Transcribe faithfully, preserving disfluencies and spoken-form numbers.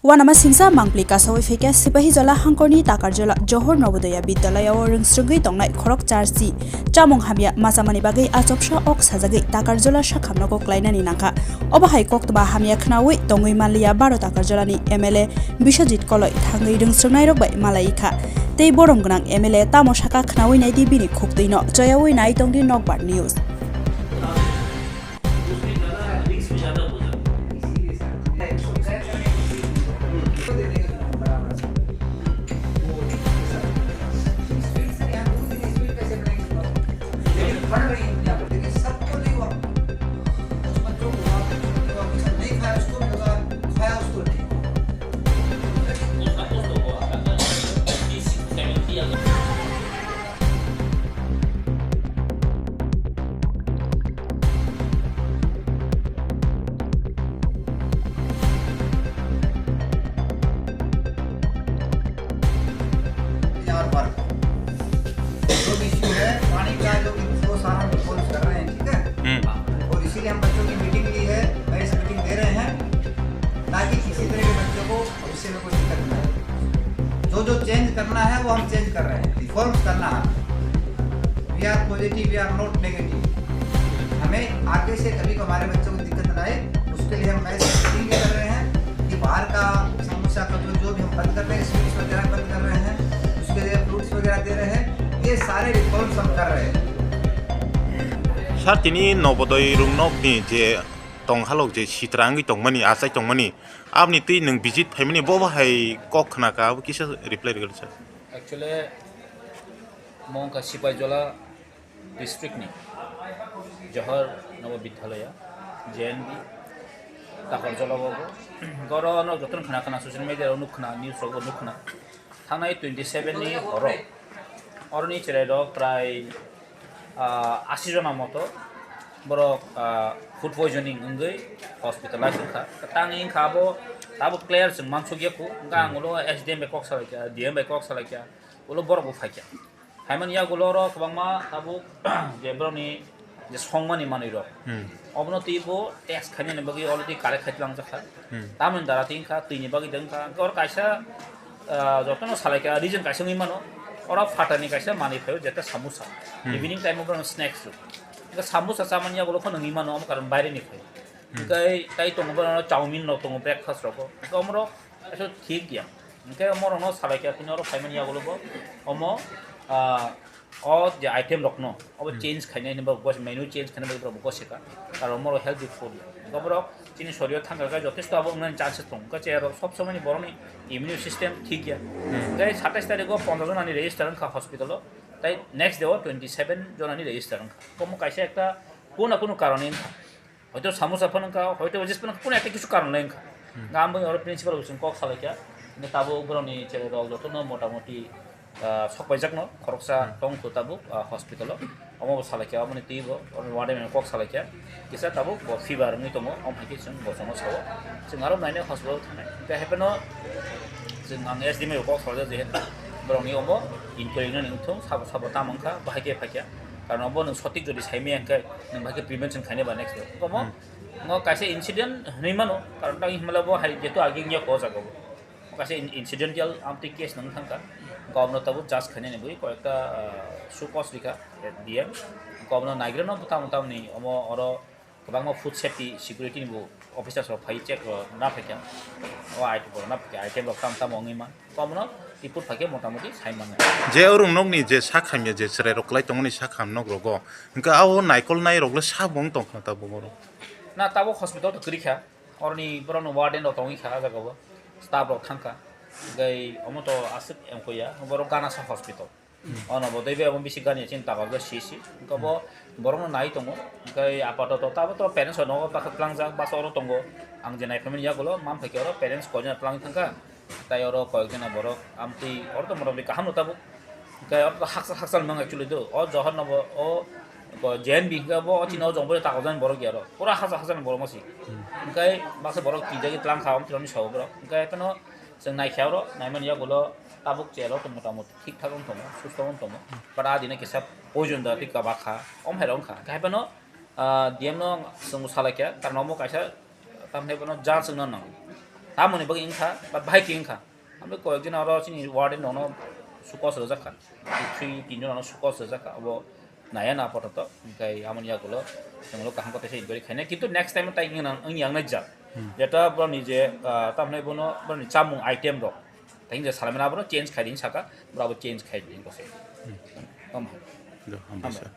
Uanama singsa mangpli kasawi phaikha Sipahijola hangkorni Takarjola Johor Nobodoya Bidyalaya o rwngsrwngwi tongnai khorok charsi chamung hamya machamani bagwi achopsa ok sajagwi Takarjola sakhamno kok klainani nangkha. Obo hai koktwma hamya khnawi tongwi manliya baro Takarjolani M L A Biswajit Koloi thangwi rwngsrwngnairok bai malai kha. Tei borom gwnang M L A tamo saka khnawi naidi bini khuktwino choyawi nai tongdi Nokbar News. यार वर्क जो इशू है पानी का, जो वो सारा हम सॉल्व कर रहे हैं, ठीक है? हम्म। और इसीलिए हम बच्चों की मीटिंग ली है, मैं इस मीटिंग दे रहे हैं, ताकि किसी तरह के बच्चों को भविष्य में कोई दिक्कत ना हो। जो जो चेंज करना है, वो हम चेंज कर रहे हैं, रिफॉर्म्स करना है। We are positive, we are not negative। हमें आगे से कभी हमारे बच्चों को दिक्कत ना आए, उसके लिए हम मैच मीटिंग भी कर रहे हैं कि बाहर का समोसा, कचौड़ी, जो भी हम बंद कर रहे हैं, स्वीट्स वगैरह बंद कर रहे हैं, उसके लिए फ्रूट्स वगैरह दे रहे हैं। ये सारे रिफॉर्म्स हम कर रहे हैं। Sir, tini Nobodoi rwngnokni je tonghalok je sitra wngwi tongmani, achai tongmani, aboni twi nwng visit phaimani, bo bo hai kok khna kha, abo kisa reply rwgwlsa. Actually, mo wngkha Sipaijala district ni Johor Nawo Vidyalaya, J N V, Takarjala o bo. Goro no jotono khna khna social media rok nuk khna, news rok bo nuk khna. Thangnai twenty seven ni horo oroni cherai rok prai, ah, asi jona moto borok, ah, food poisoning wngwi hospitalize wngkha. Tang wngkha abo tabuk clear chwng mansuk ya khu. Wngkha ang ulo S D M bai kok salaikha, D M bai kok salaikha, ulo borok bo phaikha. Phaimani yagulo oro kwbangma tabuk je borokni je songmani manwi rok. Hmm. Obono twi bo test khainani bagwi already collect khai tlangjak kha. Hmm. Tamoni dara twi wngkha twini bagwi de wngkha. Hwnkhe oro kaisa, ah, jotono salaikha region kaisa wngwi mano. Oro phatani kaisa manwi phaio jeta samosa. Hmm. Evening time o borokno snacks rw. Hwnkhe samosa chamani yagulo phano wngwi mano, omo karon baireni phai. Hmm. Hwnkhe tai tongo borokno chowmin rok tongo breakfast rogo. Hwnkhe omorok kaisa thik ya. Hwnkhe omo rokno salaikha tini oro phaimani yagulo bo omo, ah, o je item rokno obo Hmm. change khainai hinba gos-, menu change khainai bai borok gosika. Aro omo rok healthy food. Hwnkhe borok chini sorio thangkha khe jotesto abo wngnani chances tongo. Hwnkhe cherok sob somoni borokni immune system thik ya. Hmm. Hwnkhe satais tarikgo ponchash jonani register wngkha hospital o. Tai next day o twenty seven jonani register wngkha. Omo kaisa ekta kunu na kunu karone wngkha. Hoito samosa phano wngkha, hoito ojis phano wngkha, kunu ekta kisu karon lai wngkha. Hmm. Nga ambai oro principal bai chwng kok salaikha. Hwnkhe tabuk borokni cherai rok jotono motamoti, ah, sok paijakno khoroksa Hmm. tongkho tabuk, ah, hospital o. Omo bo salaikha, omoni twi bo, oro warden bai kok salaikha. Kisa tabuk bo fever wngwi tongo, omo hai khe chwng bo chwngno sao. Chwng aro naina hospital thangnai. Hwnkhe hai phano chwng ang S D M bai kok salajak je borokni omo inquiry nani wngthung, sabo sabo tamo wngkha, bahai khe phaikha. Karon obo nwng sotik jodi saimaya hwnkhe nwng bahai khe prevention khainai ba next day. Omo Hmm. Ngo kaisa incident hinwi mano, karon tang hinmale bo hai jeto agi wngya ko jaga bo. Kaisa in-, incidental amtwi case nang thangkha. Governor tabuk judge khainani bui koyekta, ah, show cause rikha, eh, D M. Governor naigrano butam butamni omo oro kwbangma food safety security ni bo officers rok phai check rok na phaikha. O item rok na phaikha, item rok tam tam wngwi man. Komono report phaikhe motamoti sai mannai. Je orong nokni je sak hamya je chwrai rok kwlai tongmani sak ham nok rogo. Hwnkhe ao naikol nai rok le sabo wng tongkha tabuk oro. Na tabuk hospital to kwrwi kha. Oroni borokno warden rok tongwi kha ah jagao. Staff rok thangkha. Hwnkhe omo to aswk em koya. Borok Ganasa hospital. Hmm. Ono bo tei bai omo bisi gani chini takarjak si si. Hwnkhe bo Hmm. borokno nai tongo. Hwnkhe apatoto tabuk to parents rok nogo bakha tlangjak bus oro tongo. Ang je nai phaimani yagulo man phaikhe oro parents koi jona tlang thangkha. Tai oro koyek jona borok amtwi oro to motamoti kaham no tabuk. Hwnkhe oro to haksa haksa mang actually do. O Johor no bo o, o J N V hwnkhe bo o chini o jong bo takarjaknai borok ya oro. Pura haksa haksa ni borok masi. Hmm. Hwnkhe baksa borok twijagwi tlang kha, omtwi romwi sao borok. Hwnkhe phano chwng naikhe oro, naimani yagulo tabuk chero to motamoti thik thak wng tongo, susto wng tongo. But a dino kisa poison da twi kwbak kha, om hai rok wng kha. Hwnkhe hai phano, ah, D M no chwng salaikha, karno omo kaisa Tamni bono judge wngna nango. Tamoni bagwi wngkha, ba bahai khe wngkha. Amo koyekjon aro chini warden rokno sukos rwjak kha. Three, tinjon rokno sukos rwjak kha. Abo naya na apatot. Hwnkhe amoni yagulo chwngno kaham khe teisa inquiry khainai. Kintu next time tai wngya nang, wngya wngnai jak. Hmm. Jeta boroni je, ah, tamhinai bono boroni chamung item rok. Tai je salamina abono change khai di saka, boro abo change khai di kose. Hmm. Tamo. Do, hambai sir.